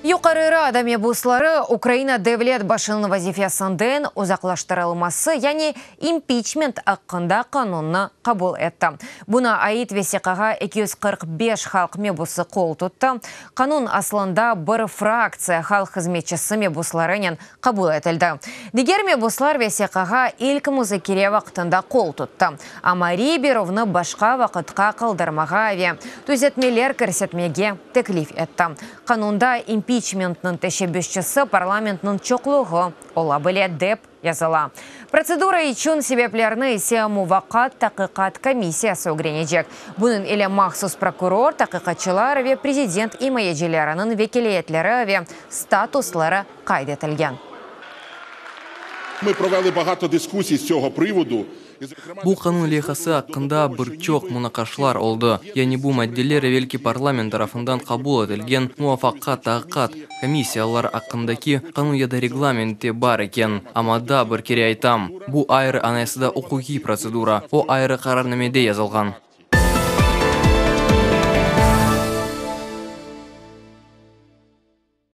Yuqarı Rada mebusları Ukraina devlet başınıñ vazifesinden uzaqlaştırılması, yani impiçment aqqında qanunnı qabul etti. Buña ait vesiqağa 245 halq mebusı qol tuttı. Qanun aslında bir fraktsiya Halq hızmetçisi mebuslarınen qabul etildi. Diger mebuslar vesiqağa ilk muzakere vaqtında qol tuttı, amma rey berüvni başqa vaqıtqa qaldırmağa ve tüzetmeler kirsetmege teklif etti. Qanunda impiçmentniñ teşebbüsçisi parlamentniñ çoqluğı ola bile, dep yazıla. Protsedura içün sebeplerni ise Muvaqqat taqiqat komissiyası ögrenecek. Bunıñ ile mahsus prokuror, taqiqatçılar ve prezident imayecileriniñ vekiliyetleri ve statusları qayd etilgen. Ми провели багато дискусій з цього приводу. Bu qanun leyhası aqqında bir çoq munaqaşalar oldı. Yani bu maddeler evelki parlament tarafından qabul etilgen Muvaqqat taqiqat komissiyalar aqqındaki qanun ya da reglamentte bar eken. Amma daa bir kere aytam, bu ayrı anayasada uquqiy protsedura, o ayrı qararnamede yazılğan.